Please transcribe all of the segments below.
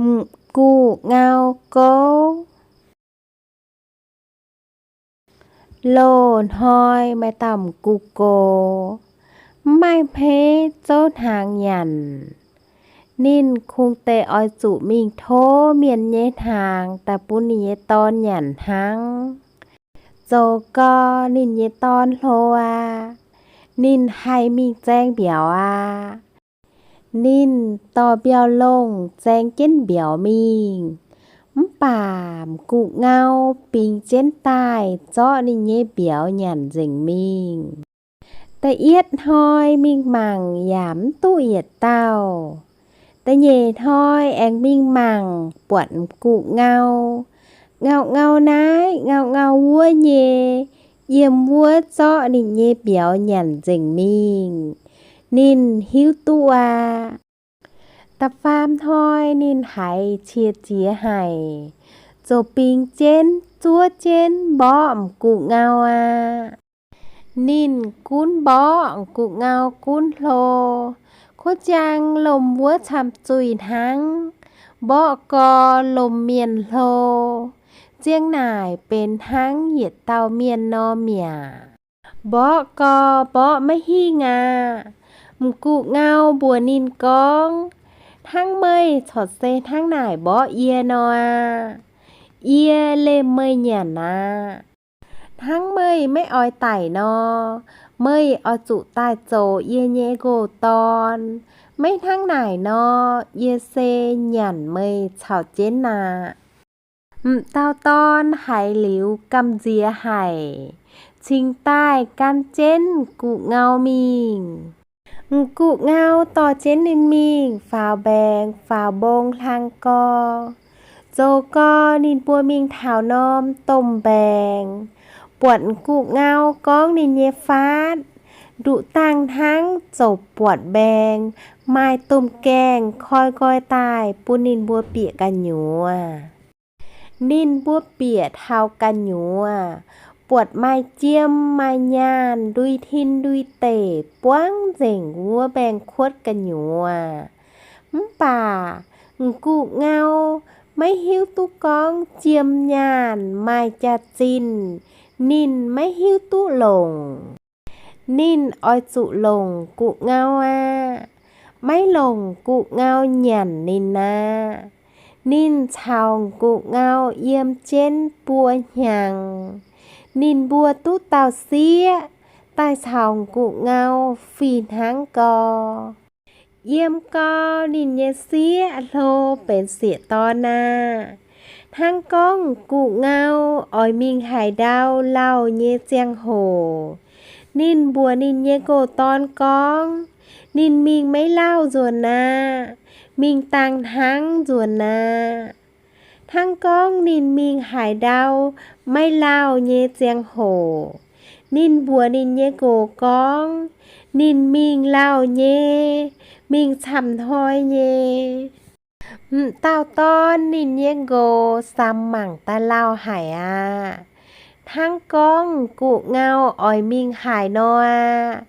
M'gux ngau gouv. Loz-hnoi maaih dauh m'gux gox, mv maaih hmeiv zouv hnaangx nyanc. Ninh kungx deix oix zuqc mingh tov mienh nyei hnaangx daaih bun ninh nyei dorn nyanc hnangv. Zoux gau ninh nyei dorn hlo aqv. Ninh haih mingh zaeng mbiauz aqv. Ninh dorh mbiauh longh zaeng jienv mbiauz mingh. Mv baac m'gux ngau bingx jienv daaih zorqv ninh nyei mbiauz nyanc nzengc mingh. Da'yietv hnoi mingh mangc yaac mv duqv yietc dauh. Da'nyeic hnoi aengx mingh mangc buatc m'gux ngau. Ngau ngau naaiv, ngau ngau wuov nyei, yiem wuov zorqv ninh nyei mbiauz nyanc nzengc mingh. Ninh hiuv duqv aqv. Da'faam hnoi ninh haiz qiex jiez haic, ziouc bingx jienv zuov jienv mborqv m'gux ngau aqv. Ninh gunv mborqv m'gux ngau gunv hlo, kuv jaang lomh wuov camv zuih hnangv, mborqv gau lomh mienh hlo. Ziang naaic benx hnangv yietc dauh mienh nor mi'aqv. Mborqv gau mborqv maiv hingh aqv. M'gux ngau mbuox ninh gorngv, hnangv meih corc se hnangv naaic mborqv yie nor aqv. Yie lemh meih nyanc aqv. Hnangv meih maiv oix daic nor, meih oix zuqc daaih zoux yie nyei nqox dorn. Maiv hnangv naaic nor, yie se nyanc meih caux jienv aqv. M'dauh dorn haiz liuz gamh nziex haic, cingx daaih gan jienv m'gux ngau mingh. M'gux ngau dorh jienv ninh mingh faaux mbaengx faaux mbong hlang gau. Zoux gau ninh mbuo mingh taux norm domh mbaengx, buatc m'gux ngau gorngv ninh nyei faatv, nduqc dangh hnangv ziouc buatc mbaengx maaih domh gaengh koi nqoi daaih bun ninh mbuo bieqc gu'nyuoz. Ninh mbuo bieqc taux gu'nyuoz, buatc maaih jiem maaih nyaanh ndui tin ndui deic buangv nzengc wuov mbaengx-kuotv gu'nyuoz. Mv baac m'gux ngau maiv hiuv duqv gorngv jiem nyaanh maaih jaax-zinh, ninh maiv hiuv duqv longc. Ninh oix zuqc longc m'gux ngau aqv. Maiv longc m'gux ngau nyanc ninh aqv. Ninh caux m'gux ngau yiem jienv buo hnyangx. Ninh mbuo duqv dauh sieqv, daaih caux m'gux ngau fih hnangv gau. Yiem gau ninh nyei sieqv hlo benx sieqv-dorn aqv. Hnangv gorngv m'gux ngau oix mingh haaix ndau lauh nyei ziangh hoc, ninh mbuox ninh nyei nqox dorn gorngv, ninh mingh maiv lauh nzuonx aqv, mingh dangh hnangv nzuonx aqv. Hnangv gorngv ninh mingh haaix ndau maiv lauh nyei ziangh hoc, ninh mbuox ninh nyei nqox gorngv, ninh mingh lauh nyei, mingh camv hnoi nyei. M'dauh dorn ninh nyei nqox samx mangc daaih lauh haic aqv. Hnangv gorngv m'gux ngau oix mingh haaix nor aqv,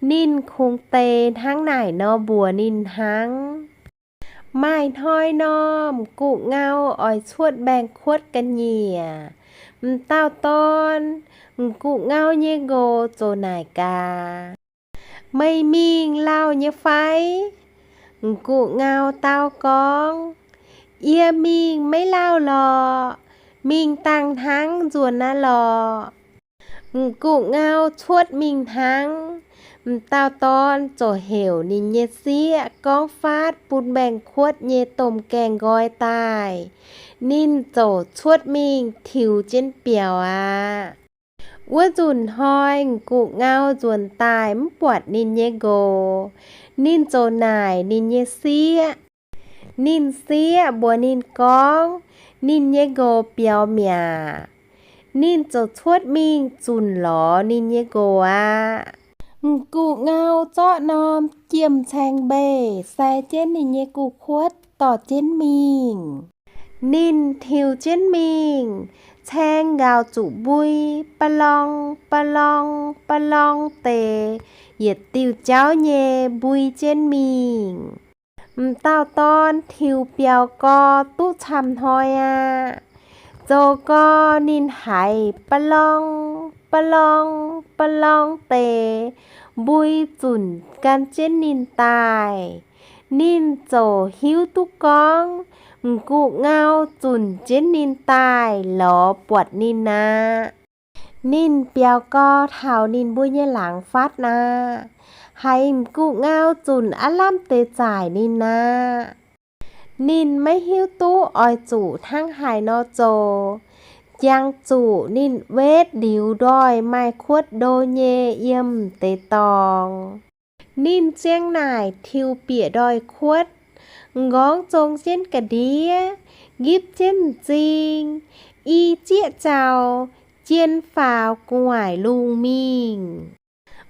ninh kungx deix hnangv naaic nor mbuox ninh hnangv. Maaih hnoi nor, m'gux ngau oix cuotv mbaengx-kuotv ga'nyiec. M'dauh dorn, m'gux ngau nyei nqox ziouc naaic gaax, meih mingh lauh nyei fai? M'gux ngau dau gorngv, yie mingh maiv lauh lorqc, mingh dangh hnangv nzuonx aqv lorqc. M'gux ngau cuotv mingh hnangv. M'dauh dorn ziouc heuc ninh nyei sieqv gorngv faatv bun mbaengx-kuotv nyei domh gaengh nqoi daaih. Ninh ziouc cuotv mingh tiux jienv biaux aqv. Wuov nzunc hnoi m'gux ngau nzuonx daaih mv buatc ninh nyei nqox. Ninh ziouc naaic ninh nyei sieqv. Ninh sieqv mbuox ninh gorngv, ninh nyei nqox biaux mi'aqv. Ninh ziouc cuotv mingh zunc lorz ninh nyei nqox aqv. M'gux ngau zorqv norm jiem-caeng mbeih sai jienv ninh nyei kuv-kuotv dorh jienv mingh. Ninh tiux jienv mingh, caeng nqaaux zuqc mbui, balong, balong, balong deix, yietc diuh jauv nyei mbui jienv mingh. M'dauh dorn tiux biaux gau duqv camv hnoi aqv. Zoux gau ninh haiz ba'lorng, ba'lorng, ba'lorng deix mbui zunc gan jienv ninh daaih. Ninh ziouc hiuv duqv gorngv m'gux ngau zunc jienv ninh daaih lorz buatc ninh aqv. Ninh biaux gau taux ninh mbuo nyei laangz fatv aqv. Haiz m'gux ngau zunc aav lamh deix zaaic ninh aqv. Ninh maiv hiuv duqv oix zuqc hnangv haaix nor zoux. Jangx zuqc ninh wetv liuz ndoih maaih kuotv ndo nyei yiem deix dorngx. Ninh ziang naaic tiux bieqc ndoih kuotv, m'nqorngv zong jienv ga'ndiev, nqipv jienv m'zing, i zieqv zaux, jien faaux gu'nguaaic lungh mingh.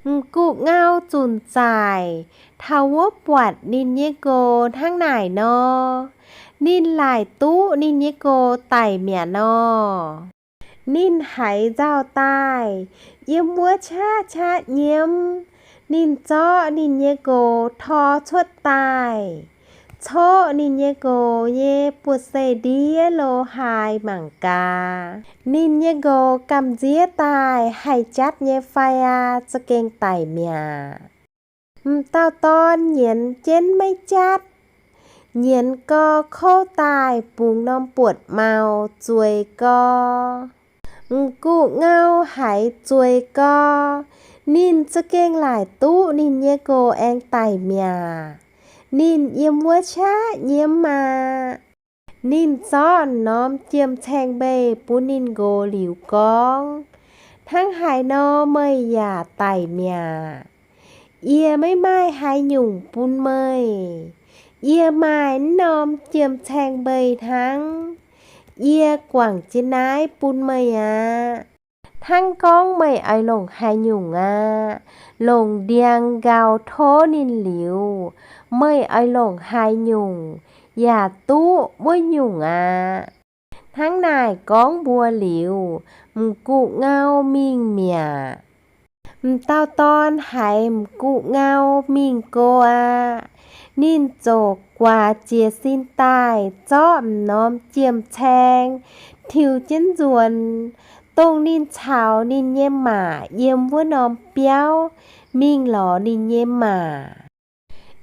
M'gux ngau zunc zaaic taux wuov buatc ninh nyei nqox hnangv naaic nor, ninh laaic duqv ninh nyei nqox daic mi'aqv nor. Ninh haiz nzauh daaih, yiem wuov qaqv qaqv nyiemv. Ninh zorqv ninh nyei nqox tor cuotv daaih, coqv ninh nyei nqox nyei buoz-seix ndiev lo haaix mangc gaax. Ninh nyei nqox gamh nziev daaih, haih jatv nyei fai aqv, za'gengh daic mi'aqv. M'dauh dorn nyienz jienv maiv jatv. Nyienz gau kouv daaih bungx norm buotc maux zueiz gau. M'gux ngau haiz zueiz gau, ninh za'gengh laaic duqv ninh nyei nqox aengx daic mi'aqv. Ninh yiem wuov qaqv nyiemv aqv. Ninh zorqv norm jiem-caeng mbeih bun ninh nqox liuz gorngv, hnangv haaix nor meih yaac daic mi'aqv. Yie maiv maaih haaix nyungc bun meih. Yie maaih m'norm jiem-caeng mbeih hnangv. Yie guangc jienv naaiv bun meih aqv. Hnangv gorngv meih oix longc haaix nyungc aqv, longc ndiangx-nqaux tov ninh liuz, meih oix longc haaix nyungc yaac duqv wuov nyungc aqv. Hnangv naaic gorngv mbuox liuz, m'gux ngau mingh mi'aqv. M'dauh dorn haiz m'gux ngau mingh go aqv. Ninh ziouc guaax jiez sin daaih zorqv m'norm jiem-caeng tiux jienv nzuonx, dongh ninh caux ninh nyei maa yiem wuov norm biauv mingh lorz ninh nyei maa.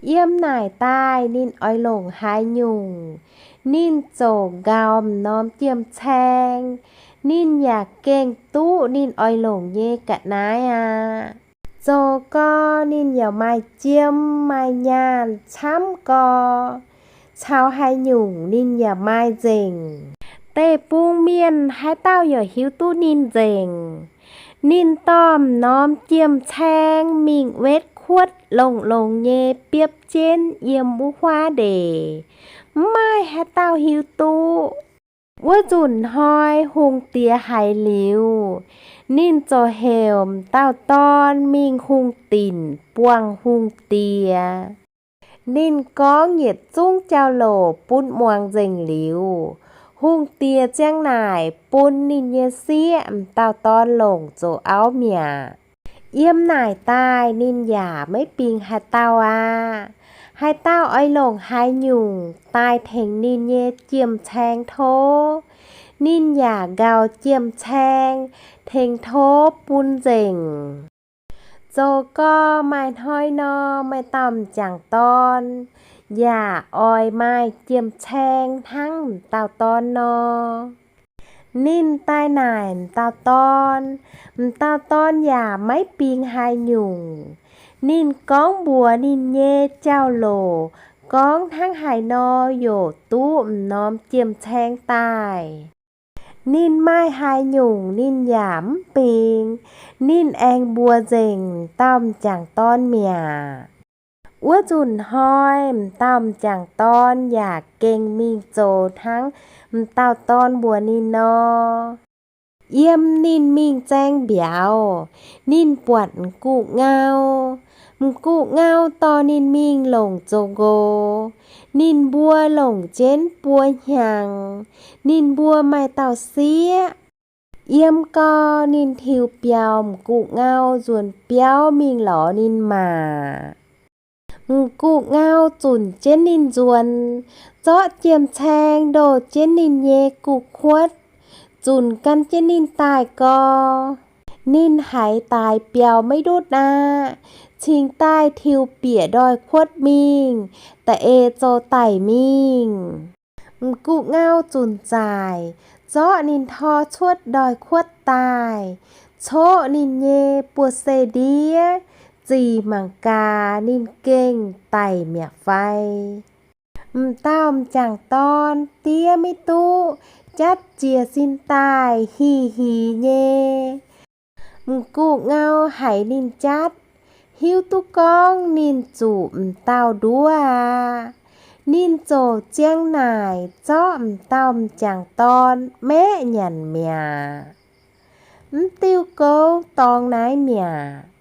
Yiem naaic daaih ninh oix longc haaix nyungc, ninh ziouc nqaux m'norm jiem-caeng. Ninh yaac gengh duqv ninh oix longc nyei ga'naaiv aqv. Zoux gau ninh yaac maaih jiem maaih nyaanh camv gau. Caux haaix nyungc ninh yaac maaih nzengc. Deic-bung mienh haaix dauh yaac hiuv duqv ninh nzengc. Ninh dorh m'norm jiem-caeng mingh wetv kuotv longx-longx nyei biopv jienv yiem wuov huaav ndeic. Mv maaih haaix dauh hiuv duqv. Wuov nzunc hnoi hungh diex haiz liuz, ninh ziouc heuc m'dauh dorn mingh hungh dinc buangh hungh diex. Ninh gorngv yietc zungv jauv-louc bun muangx nzengc liuz, hungh diex ziang naaic bun ninh nyei sieqv m'dauh dorn longc zoux auv mi'aqv. Yiem naaic daaih ninh yaac maiv bingx haaix dauh aqv. Haaix dauh oix longc haaix nyungc daaih tengx ninh nyei jiem-caeng tov, ninh yaac nqaux jiem-caeng tengx tov bun nzengc. Zoux gau maaih hnoi nor, maaih dauh m'jangc dorn yaac oix maaih jiem-caeng hnangv m'dauh dorn nor. Ninh daaih naaic m'dauh dorn, m'dauh dorn yaac maiv bingx haaix nyungc. Ninh gorngv mbuox ninh nyei jauv-louc gorngv hnangv haaix nor yaac duqv m'norm jiem-caeng daaih. Ninh maaih haaix nyungc ninh yaac mv bingx. Ninh aengx mbuox nzengc m'dauh m'jangc dorn mi'aqv. Wuov nzunc hnoi m'dauh m'jangc dorn yaac gengh mingh zoux hnangv m'dauh dorn mbuox ninh nor. Yiem ninh mingh zaeng mbiauz, ninh buatc m'gux ngau. M'gux ngau dorh ninh mingh longc zoux nqox. Ninh mbuo longc jienv buo hnyangx. Ninh mbuo maaih dauh sieqv. Yiem gau ninh tiux biaux m'gux ngau nzuonx biauv mingh lorz ninh maa. M'gux ngau zunc jienv ninh nzuonx, zorqv jiem-caeng ndoh jienv ninh nyei guv-kuotv, zunc gan jienv ninh daaih gau. Ninh haiz daaix biaux maiv ndutv aqv, cingx daaih tiux bieqc ndoih-kuotv mingh, da'eix zoux daic mingh. M'gux ngau zunc zaaic, zorqv ninh tor cuotv ndoih-kuotv daaih, coqv ninh nyei buoz-seix ndiev, zic mangc gaax ninh gengh daic mi'aqv fai. M'dauh m'jangc dorn diev maiv duqv, jatv jiez sin daaih hih hiz nyei. M'gux ngau haiz ninh jatv, hiuv duqv gorngv ninh zuqc m'dauh nduov aqv. Ninh ziouc ziang naaic zorqv m'dauh m'jangc dorn maeqv nyanc mi'aqv. Mv diuh gouv dorngx naaiv mi'aqv.